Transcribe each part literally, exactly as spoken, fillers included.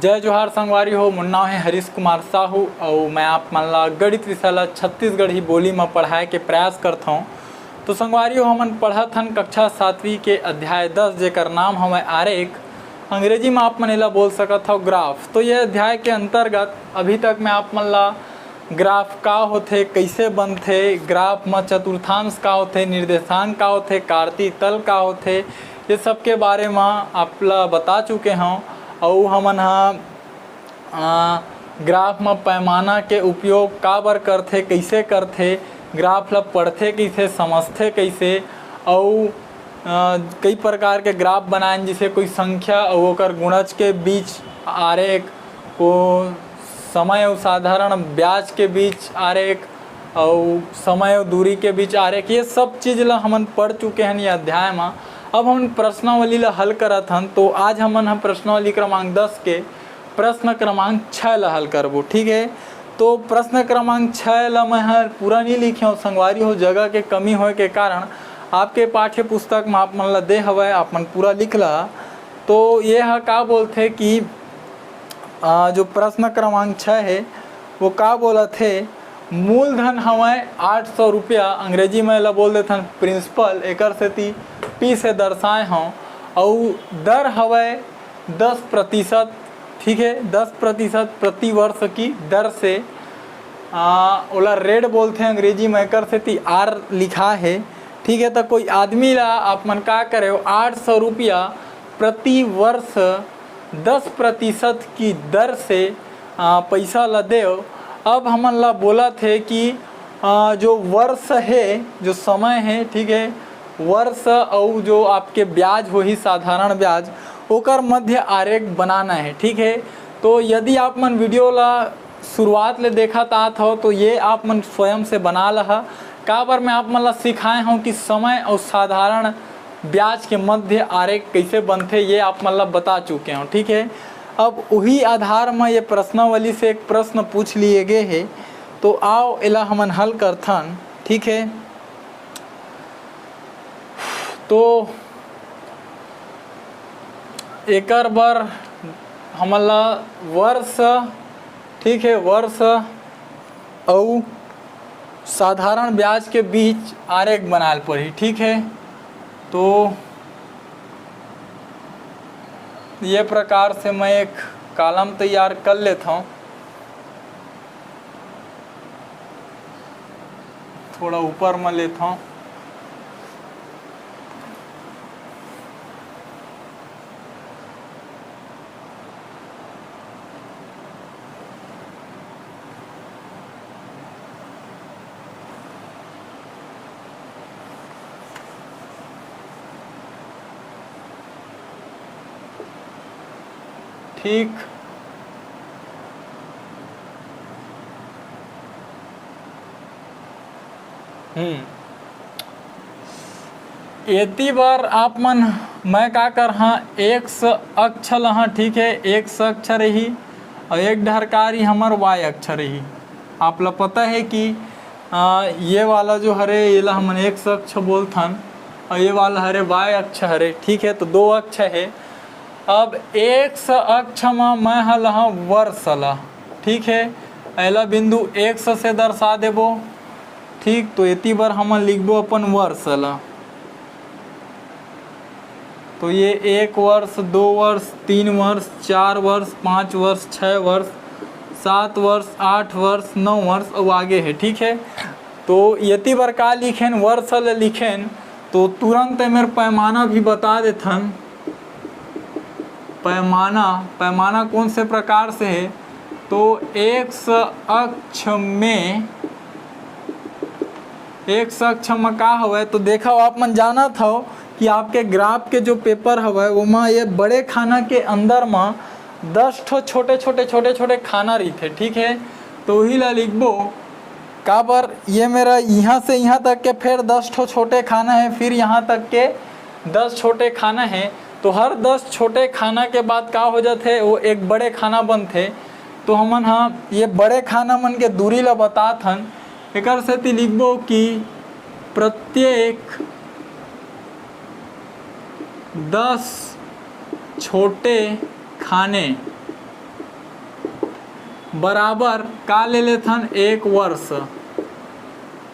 जय जोहार संगवारी हो, मोर नाव हे हरीश कुमार साहू अउ मैं आप मन ला गणित विषय ला छत्तीसगढ़ी बोली म पढ़ाए के प्रयास करथौं। तो संगवारी हो, हमन पढ़त हन कक्षा सातवीं के अध्याय दस, जेकर नाम हवय आरेख। अंग्रेजी म आप मन एला बोल सकत हव ग्राफ। तो ये अध्याय के अंतर्गत अभी तक मैं आप मन ला ग्राफ का होथे, कइसे बनथे, ग्राफ म चतुर्थांश का होथे, निर्देशांक का होथे, कार्तीय तल का होथे, ये सब के बारे म आप ला बता चुके हौं। अउ हमन ह, अ, ग्राफ म पैमाना के उपयोग काबर करथे, कइसे करथे, ग्राफ ला पढ़थे कइसे, समझथे कइसे, अउ, अ, कई प्रकार के ग्राफ बनाएन, जइसे कोई संख्या अउ ओकर गुणज के बीच आरेख, को समय अउ साधारण ब्याज के बीच आरेख, अउ समय अउ दूरी के बीच आरेख, ये सब चीज ला हमन पढ़ चुके हन ये अध्याय म। अब हमन प्रश्नावली ला हल करत हन। तो आज हमन ह प्रश्नावली क्रमांक दस के प्रश्न क्रमांक छः ला हल करबो, ठीक है। तो प्रश्न क्रमांक छः ला मैं ह पूरा नहीं लिखे हौं संगवारी हो, जगह के कमी होए के कारण आपके पाठ्य पुस्तक म आप मन ला दे हवय, आप मन पूरा लिख ला। तो ये ह का बोलथे कि, आ, जो प्रश्न क्रमांक छः है, वो का बोलत हे, मूलधन हवय आठ सौ रुपया, अंग्रेजी में एला बोल देथन प्रिंसिपल, एकर सेती पी से दर्शाए हौं, अउ दर हवय दस प्रतिशत, ठीक है, दस प्रतिशत प्रति वर्ष की दर से, आ, ओला रेट बोलथे अंग्रेजी में, एकर सेती आर लिखा है, ठीक है। तो कोई आदमी ला आप मन का करे हो, आठ सौ रुपया प्रति वर्ष दस प्रतिशत की दर से, आ, पैसा ला देव। अब हमन ला बोलत हे कि, आ, जो वर्ष है, जो समय है, ठीक है, वर्ष अउ जो आपके ब्याज होही, साधारण ब्याज, ओकर मध्य आरेख बनाना है, ठीक है। तो यदि आप मन वीडियो ला शुरुआत ले देखत आत हव, तो ये आप मन स्वयं से बना लहा। काबर मैं आप मन ला सिखाए हौं कि समय अउ साधारण ब्याज के मध्य आरेख कइसे बनथे, ये आप मन ला बता चुके हौं, ठीक है। अब उही आधार म ये प्रश्नावली से एक प्रश्न पूछ लिए गे हे, तो आओ एला हमन हल करथन, ठीक है। तो एकर बर हमन ला वर्ष, ठीक है, वर्ष अउ साधारण ब्याज के बीच आरेख बनाए ल पड़ही, ठीक है। तो ये प्रकार से मैं एक कॉलम तैयार कर लेथौं, थोड़ा ऊपर म लेथौं। ठीक। हम्म। एती बर आप मन, मैं का करहा, एक्स अक्ष लहा, ठीक है, एक्स अक्ष रही, अउ एक डहर का रही हमर वाई अक्ष रही। आप ला पता है कि, आ, ये वाला जो हरे, ये ला हमन एक्स अक्ष बोलथन, अउ ये वाला हरे वाई अक्ष हरे, ठीक है, तो दो अक्ष है। अब एक्स अक्ष म मैं ह लहा वर्ष ला, ठीक है, एला बिंदु एक्स से दर्शा देबो, ठीक। तो एती बर हमन लिखबो अपन वर्ष ला। तो ये एक वर्ष, दो वर्ष, तीन वर्ष, चार वर्ष, पाँच वर्ष, छः वर्ष, सात वर्ष, आठ वर्ष, नौ वर्ष अउ आगे है, ठीक है। तो एती बर का लिखेन, वर्ष ल लिखेन, तो तुरंत एमेर पैमाना भी बता देथन। पैमाना, पैमाना कौन से प्रकार से है, तो एक्स अक्ष में, एक्स अक्ष में का हवय, तो देखा, आप मन जानत हव कि आपके ग्राफ के जो पेपर हवय, ओमा ये बड़े खाना के अंदर म दस ठो छोटे छोटे छोटे छोटे खाना रहिथे, ठीक है। तो वही ला लिखबो, काबर ये मेरा यहाँ से यहाँ तक के फिर दस ठो छोटे खाना है, फिर यहाँ तक के दस छोटे खाना है। तो हर दस छोटे खाना के बाद का हो जाथे, वो एक बड़े खाना बनथे। तो हमन ह ये बड़े खाना मन के दूरी ला बतात हन। एकर सेती लिखबो कि प्रत्येक दस छोटे खाने, बराबर का ले लेथन, एक वर्ष।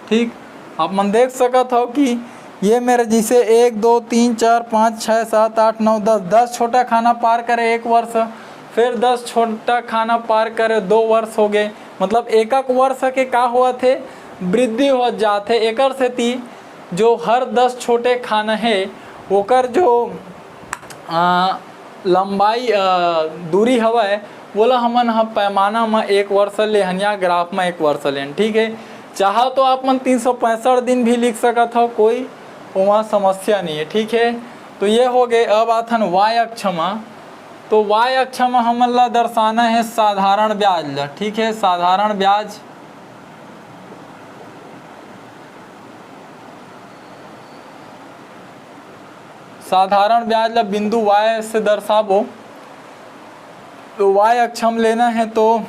ठीक, आप मन देख सकत हव कि ये मेर जैसे एक, दो, तीन, चार, पाँच, छः, सात, आठ, नौ, दस, दस छोटा खाना पार करे एक वर्ष, फिर दस छोटा खाना पार करे दो वर्ष हो गए। मतलब एक एक वर्ष के का होवत हे, वृद्धि होत जात हे। एकर सेती जो हर दस छोटे खाना हे, ओकर जो, आ, लंबाई, आ, दूरी हवय, वोला हमन ह पैमाना म एक वर्ष लेहन या ग्राफ म एक वर्ष लेहन। ठीक है, चाहो तो आप मन तीन सौ पैंसठ दिन भी लिख सकत हो, कोई ओमा समस्या नहीं है। ठीक है, तो ये हो गए। अब आथन वाई अक्ष म। तो वाई अक्ष म हमन ला दर्शाना है साधारण ब्याज ला। ठीक है, साधारण ब्याज, साधारण ब्याज ला बिंदु वाई से दर्शाबो। तो वाई अक्ष म लेना है, तो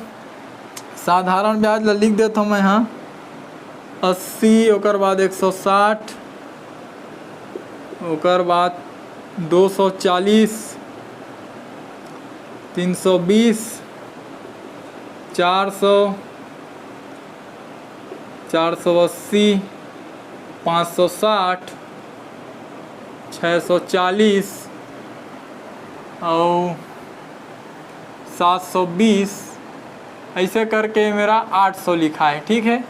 साधारण ब्याज ला लिख देथव मैं, हाँ, अस्सी, ओकर बाद एक सौ साठ, ओकर बाद दो सौ चालीस, तीन सौ बीस, चार सौ, चार सौ अस्सी, पाँच सौ साठ, छः सौ चालीस अउ सात सौ बीस, ऐसे करके मेरा आठ सौ लिखा है। ठीक है,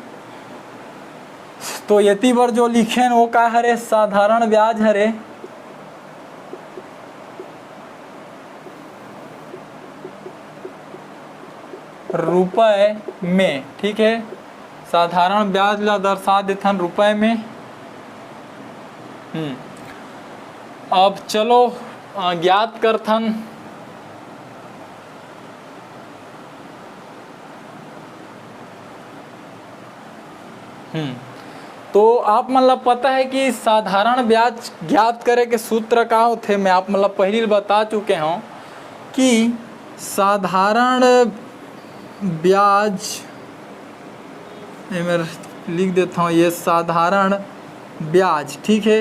तो एती बर जो लिखेन वो का हरे, साधारण ब्याज हरे रुपए में। ठीक है, साधारण ब्याज ला दर्शा देथन रुपए में। हम्म, अब चलो, अ, ज्ञात करथन। हम्म, तो आप मन ला पता है कि साधारण ब्याज ज्ञात करे के सूत्र का होथे। मैं आप मन ला पहिली बता चुके हूँ कि साधारण ब्याज, एमेर लिख देता हूँ, ये साधारण ब्याज। ठीक है,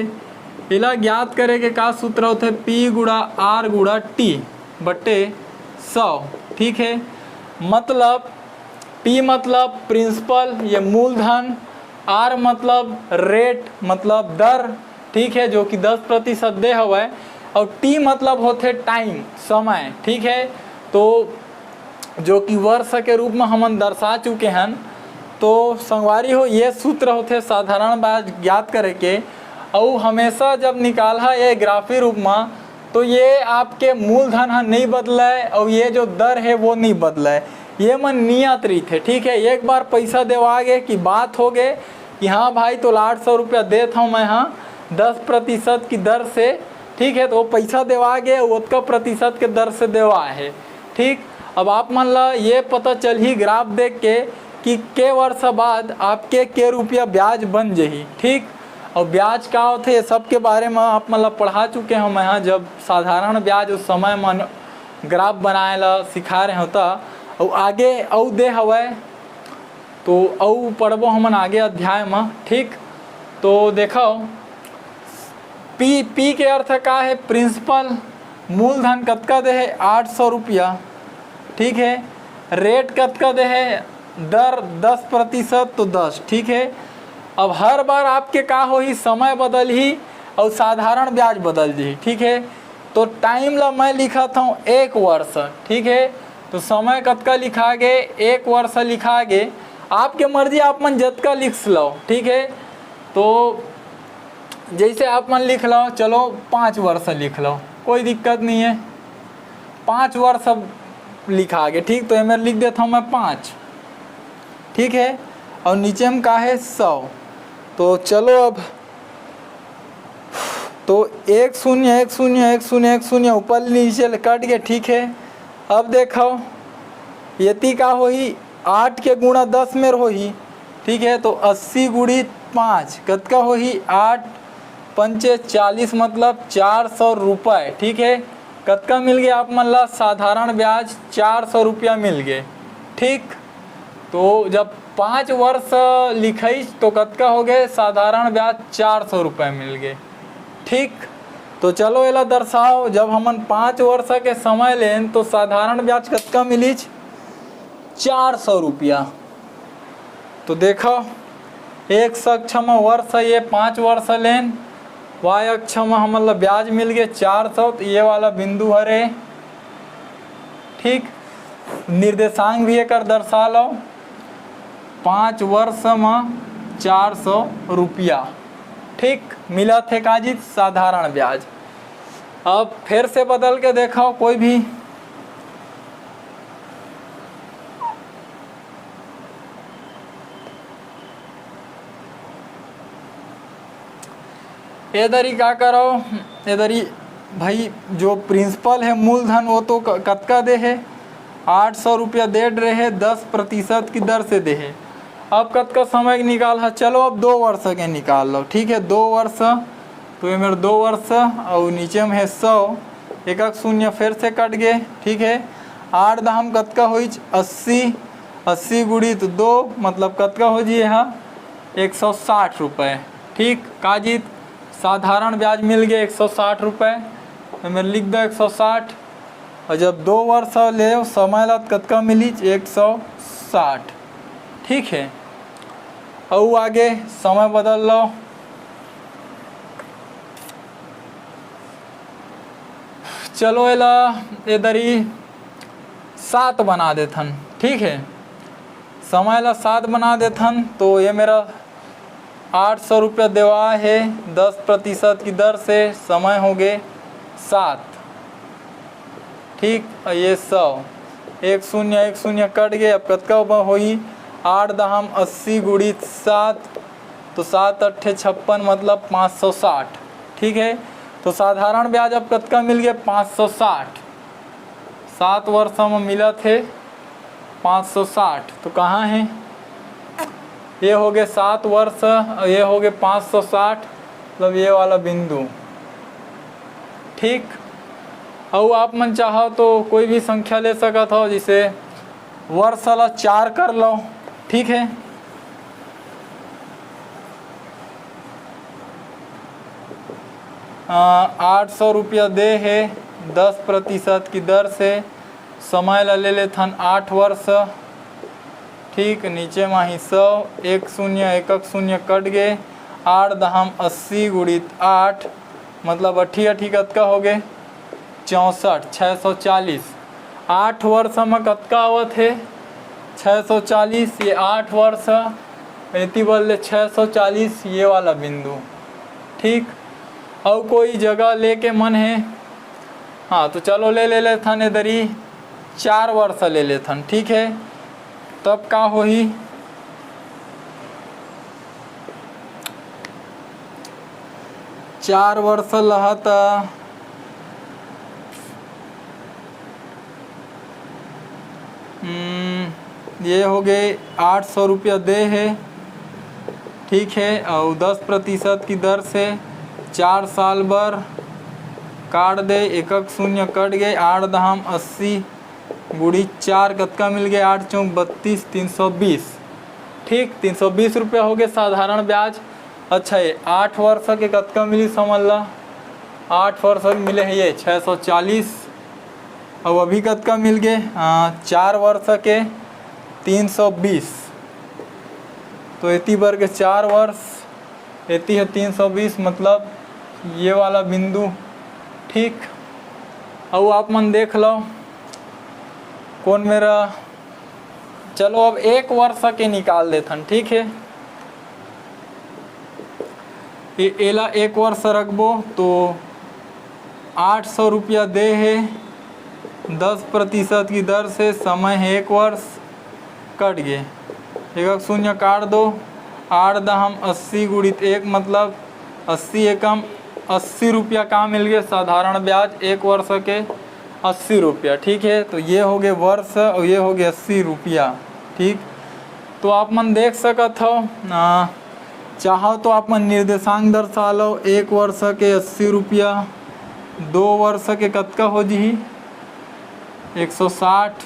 एला ज्ञात करे के का सूत्र होथे? पी गुणा आर गुणा टी बट्टे सौ। ठीक है, मतलब पी मतलब प्रिंसिपल, ये मूलधन, आर मतलब रेट, मतलब दर, ठीक है, जो कि दस प्रतिशत दे हवय, और टी मतलब होथे टाइम, समय। ठीक है, तो जो कि वर्ष के रूप में हमन दर्शा चुके हन। तो संगवारी हो, ये सूत्र होथे साधारण ब्याज ज्ञात करे के। अउ हमेशा जब निकालहा ये ग्राफी रूप में, तो ये आपके मूलधन ह नहीं बदलय, अउ ये जो दर है वो नहीं बदलय, ये मन नियत रहिथे। ठीक है, एक बार पैसा देवा गे कि बात हो गए कि हाँ भाई, तो आठ सौ रुपया देत हूँ मैं, हाँ, दस प्रतिशत की दर से। ठीक है, तो वो पैसा देवा गे, ओतका प्रतिशत के दर से देवा है। ठीक, अब आप मन ला ये पता चलही ग्राफ देख के कि के वर्ष बाद आपके के रुपया ब्याज बन जही। ठीक, और ब्याज का होथे, ये सब के बारे में आप मन ला पढ़ा चुके हूँ मैं, हाँ, जब साधारण ब्याज उस समय मन ग्राफ बनाए ला सिखा रहे होता, और आगे अउ दे हवय, तो अउ पढ़बो हमन आगे अध्याय म। ठीक, तो देखो, पी, पी के अर्थ का है? प्रिंसिपल। मूलधन कतका दे है? आठ सौ रुपया। ठीक है, रेट कतका दे है? दर दस प्रतिशत, तो दस। ठीक है, अब हर बार आपके का होही, समय बदलही और साधारण ब्याज बदल जही। ठीक है, तो टाइम ला मैं लिखत हूँ एक वर्ष। ठीक है, तो समय कतका लिखा गे? एक वर्ष लिखा गे। आपके मर्जी, आप मन जतका लिख लो। ठीक है, तो जैसे आप मन लिख लो, चलो पाँच वर्ष लिख लो, कोई दिक्कत नहीं है। पाँच वर्ष अब लिखा गे। ठीक, तो एमे लिख देता हूँ मैं पाँच। ठीक है, और नीचे में का है? सौ। तो चलो अब, तो एक शून्य, एक शून्य, एक शून्य, एक शून्य ऊपर नीचे ले कट गए। ठीक है, अब देखो, यति का होही? आठ के गुणा दस मेर होही। ठीक है, तो अस्सी गुणित पाँच कतका होही? आठ पंचे चालीस, मतलब चार सौ रुपये। ठीक है, कतका मिल गया आप मन ला? साधारण ब्याज चार सौ रुपया मिल गए। ठीक, तो जब पाँच वर्ष लिखइस तो कतका हो गए? साधारण ब्याज चार सौ रुपये मिल गए। ठीक, तो चलो एला दर्शाओ, जब हमन पाँच वर्ष के समय लेन तो साधारण ब्याज कतका मिलिच? चार सौ रुपया। तो देखो, एक्स अक्ष म वर्ष, ये पाँच वर्ष लेन, वाई अक्ष म हमन ला ब्याज मिल गे चार सौ, तो ये वाला बिंदु हरे। ठीक, निर्देशांक भी एकर दर्शा लो, पाँच वर्ष म चार सौ रुपया। ठीक, मिलत हे काजित साधारण ब्याज। अब फिर से बदल के देखो कोई भी। ए दरी का करो, ए दरी भाई, जो प्रिंसिपल है, मूलधन, वो तो क-, कतका दे है? आठ सौ रुपया दे रहे, दस प्रतिशत की दर से दे है। अब कतका समय के निकाल है? चलो, अब दो वर्ष के निकाल लो। ठीक है, दो वर्ष, तो ये मेर दो वर्ष, और नीचे में है सौ, एक एक शून्य फिर से कट गए। ठीक है, आठ दहम कतका होइच? अस्सी, अस्सी गुणित दो, मतलब कतका हो जी? हाँ, एक सौ साठ रुपये। ठीक, काजित साधारण ब्याज मिल गए एक सौ साठ रुपये, तो मैं लिख दो एक सौ साठ। और जब दो वर्ष ले समय ला, तो कतका मिली? एक सौ साठ। ठीक है, अउ आगे समय बदल लो। चलो, एला ए दरी सात बना देथन। ठीक है, समय ला सात बना देथन, तो ये मेरा आठ सौ रुपया देवा है, दस प्रतिशत की दर से समय हो गए सात। ठीक, और ये सौ, एक शून्य एक शून्य कट गए। अब कतका ब-, होही? आठ दहम अस्सी गुणित सात, तो सात अट्ठे छप्पन, मतलब पाँच सौ साठ। ठीक है, तो साधारण ब्याज अब कतका मिल गया? पाँच सौ साठ। सात वर्ष में मिलत हे पाँच सौ साठ। तो कहाँ है? ये हो गए सात वर्ष, ये हो गए पाँच सौ साठ, मतलब ये वाला बिंदु। ठीक, अउ आप मन चाहो तो कोई भी संख्या ले सकत हो, जैसे वर्ष ला चार कर लो। ठीक है, अ, आठ सौ रुपया दे है दस प्रतिशत की दर से। समय ला ले लेथन आठ वर्ष। ठीक, नीचे मा ही सौ, एक शून्य एक एक शून्य कट गए, आठ दहम अस्सी गुणित आठ, मतलब अट्ठी अट्ठी कतका हो गए? चौंसठ, छः सौ चालीस। आठ वर्ष में कतका आवत हे? छः सौ चालीस। ये आठ वर्ष, एती बर ले छः सौ चालीस, ये वाला बिंदु। ठीक, अउ कोई जगह लेके मन हे? हाँ, तो चलो ले, ले लेथन ए दरी, चार वर्ष ले लेथन। ठीक है, तब का होही? चार वर्ष लहा त, हम्म, ये हो गए आठ सौ रुपया दे है। ठीक है, और दस प्रतिशत की दर से चार साल बर काट दे, एक एक शून्य कट गए, आठ दहम अस्सी गुड़ी चार कतका मिल गए? आठ चौक बत्तीस, तीन सौ बीस। ठीक, तीन सौ बीस रुपया हो गए साधारण ब्याज। अच्छा, ये आठ वर्ष के कतका मिली समझ ला? आठ वर्ष के मिले है ये छः सौ चालीस। अब अभी कतका मिल गए? हाँ, चार वर्ष के तीन सौ बीस। तो एती बर के चार वर्ष, एती है तीन सौ बीस, मतलब ये वाला बिंदु। ठीक, अउ आप मन देख लो कौन मेरा। चलो, अब एक वर्ष के निकाल देथन। ठीक है, ए-, एला एक वर्ष रखबो तो आठ सौ रुपया दे है, दस प्रतिशत की दर से, समय है एक वर्ष, कट गए, एक एक शून्य काट दो, आठ दहम अस्सी गुणित एक, मतलब अस्सी एकम अस्सी रुपया का मिल गए साधारण ब्याज एक वर्ष के, अस्सी रुपया। ठीक है, तो ये हो गए वर्ष और ये हो गए अस्सी रुपया। ठीक, तो आप मन देख सकत हो, आ, चाहो तो आप मन निर्देशांक दर्शा लो, एक वर्ष के अस्सी रुपया, दो वर्ष के कतका हो जही? एक सौ साठ।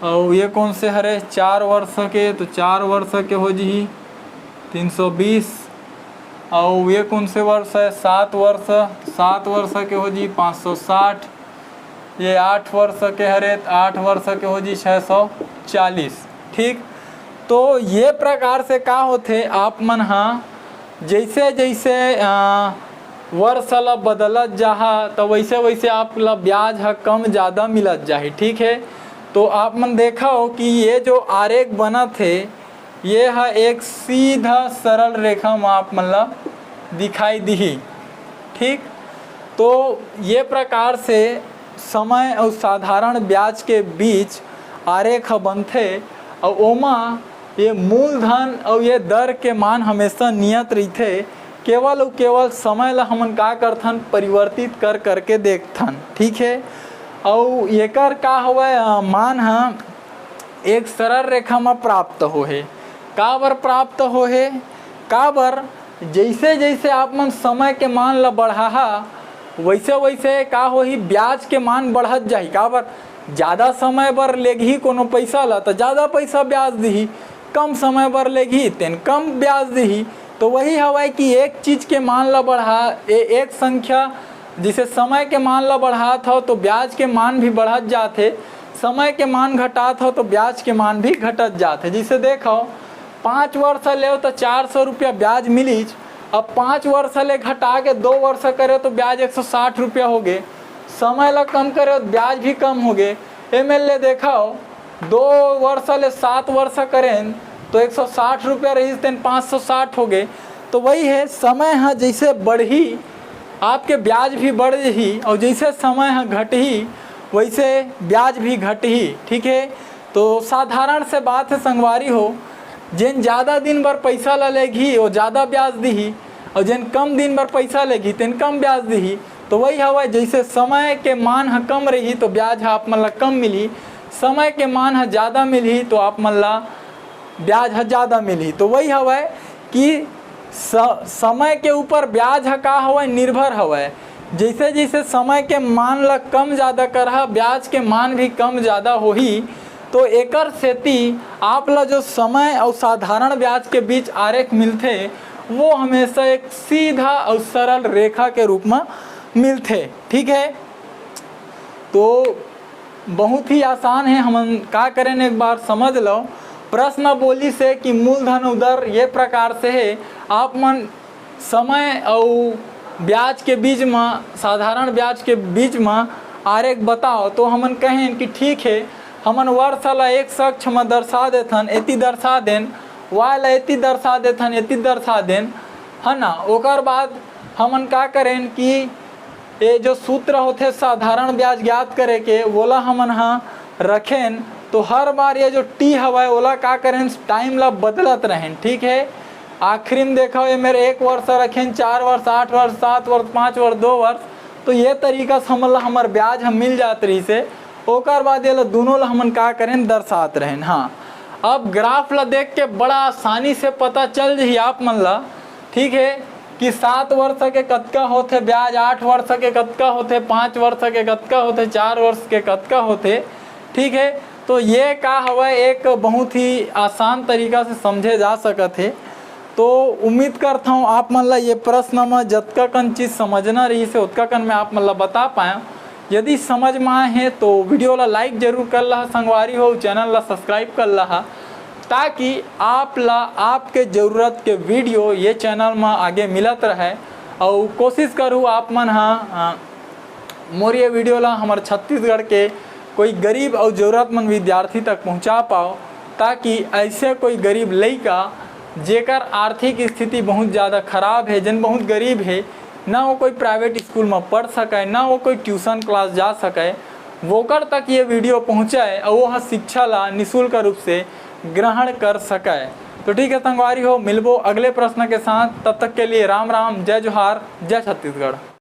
और ये कौन से हरे? चार वर्ष के, तो चार वर्ष के हो जही तीन सौ बीस। और ये कौन से वर्ष है? सात वर्ष, सात वर्ष के हो जही पाँच सौ साठ। ये आठ वर्ष के हरे, तो आठ वर्ष के हो जही छः सौ चालीस। ठीक, तो ये प्रकार से का होथे, आप मन ह जैसे जैसे, अ, वर्ष ल बदलत जाहा, त वैसे वैसे आप ल ब्याज ह कम ज़्यादा मिलत जाही। ठीक है, तो आप मन देखव कि ये जो आरेख बनत हे, ये ह एक सीधा सरल रेखा म आप मन ल दिखाई दिही। ठीक, तो ये प्रकार से समय अउ साधारण ब्याज के बीच आरेख ह बनथे, अउ ओमा ये मूलधन अउ ये दर के मान हमेशा नियत रहिथे। केवल अउ केवल समय ल हमन का करथन, परिवर्तित कर करके देखथन। ठीक है, अउ एकर का हवय, अ, मान ह एक सरल रेखा म प्राप्त होहे। काबर प्राप्त होहे? काबर, जैसे जैसे आप मन समय के मान ल बढ़ाहा, वैसे वैसे का होही, ब्याज के मान बढ़त जाही। काबर, ज़्यादा समय बर लेगही कोनो पैसा ल, त ज़्यादा पैसा ब्याज दिही, कम समय बर लेगही, तेन कम ब्याज दिही। तो वही हवय कि एक चीज के मान ल बढ़ा, ए-, एक संख्या, जैसे समय के मान ल बढ़ात हव, तो ब्याज के मान भी बढ़त जात हे, समय के मान घटात हव, तो ब्याज के मान भी घटत जात हे। जैसे देखव, पाँच वर्ष लेव, त चार सौ रुपया ब्याज मिलिच। अब पाँच वर्ष ले घटा के दो वर्ष करे, तो ब्याज एक सौ साठ रुपया हो गे। समय ल कम करे, ब्याज भी कम हो गे। एमे ले देखव, दो वर्ष ले सात वर्ष करेन, तो एक सौ साठ रुपया रहिस, तेन पाँच सौ साठ हो गे। तो वही है, समय ह जैसे बढ़ही, आपके ब्याज भी बढ़ही, और जैसे समय ह घटही, वैसे ब्याज भी घटही। ठीक है, तो साधारण से बात है संगवारी हो, जेन ज़्यादा दिन बर पैसा ला लेगही, वो ज़्यादा ब्याज दिही, और जेन कम दिन बर पैसा लेगही, तेन कम ब्याज दिही। तो वही हवय, जैसे समय के मान ह कम रही, तो ब्याज ह आप मन ला कम मिलही, समय के मान ह ज़्यादा मिलही, तो आप मन ला ब्याज ह ज़्यादा मिलही। तो वही हवय कि स-, समय के ऊपर ब्याज ह का हवय, निर्भर हवय। जैसे जैसे समय के मान ला कम ज़्यादा करहा, ब्याज के मान भी कम ज़्यादा होही। तो एकर सेती आप ला जो समय अउ साधारण ब्याज के बीच आरेख मिलथे, वो हमेशा एक सीधा अउ सरल रेखा के रूप म मिलथे। ठीक है, तो बहुत ही आसान है, हमन का करेन, एक बार समझ लो। प्रश्न बोलिस हे कि मूलधन अउ दर ये प्रकार से है, आप मन समय अउ ब्याज के बीच म, साधारण ब्याज के बीच म आरेख बताओ। तो हमन कहेन कि ठीक है, हमन वर्ष ला एक्स अक्ष म दर्शा देथन, एती दर्शा देन, वाई ला एती दर्शा देथन, एती दर्शा देन, है ना। ओकर बाद हमन का करेन कि ये जो सूत्र होथे साधारण ब्याज ज्ञात करे के, वोला हमन ह रखेन, तो हर बार ये जो टी हवय, ओला का करेन, टाइम ला बदलत रहेन। ठीक है, आखिरी में देखो, ये मेरे एक वर्ष रखेन, चार वर्ष, आठ वर्ष, सात वर्ष, पाँच वर्ष, दो वर्ष, तो ये तरीका से हमन ला हमर ब्याज ह मिल जात रहिस हे। ओकर बाद ये ला दोनों ला हमन का करेन, दर्शात रहेन। हाँ, अब ग्राफ ला देख के बड़ा आसानी से पता चल जही आप मन ला, ठीक है, कि सात वर्ष के कतका होथे ब्याज, आठ वर्ष के कतका होथे, पाँच वर्ष के कतका होथे, चार वर्ष के कतका होथे। ठीक है, तो ये का हवय, एक बहुत ही आसान तरीका से समझे जा सकत हे। तो उम्मीद करत हौं आप मन ला ये प्रश्न म जतका कन चीज समझना रहिस हे, ओतका कन मैं आप मन ला बता पाया। यदि समझ में आए हे तो वीडियो ला लाइक जरूर कर लहा संगवारी हो, चैनल ला सब्सक्राइब कर लहा, ताकि आप ला आपके जरूरत के वीडियो ये चैनल म आगे मिलत रहे। अउ कोशिश करूँ आप मन ह, अ, मोर ये वीडियो ला हमर छत्तीसगढ़ के कोई गरीब अउ जरूरतमंद विद्यार्थी तक पहुँचा पाओ, ताकि ऐसे कोई गरीब लइका, जेकर आर्थिक स्थिति बहुत ज़्यादा खराब है, जन बहुत गरीब है, ना वो कोई प्राइवेट स्कूल में पढ़ सके, ना वो कोई ट्यूशन क्लास जा सके, वोकर तक ये वीडियो पहुँचे और वो ह शिक्षा ला निःशुल्क रूप से ग्रहण कर सके। तो ठीक है संगवारी हो, मिलबो अगले प्रश्न के साथ। तब तक के लिए राम राम, जय जोहार, जय छत्तीसगढ़।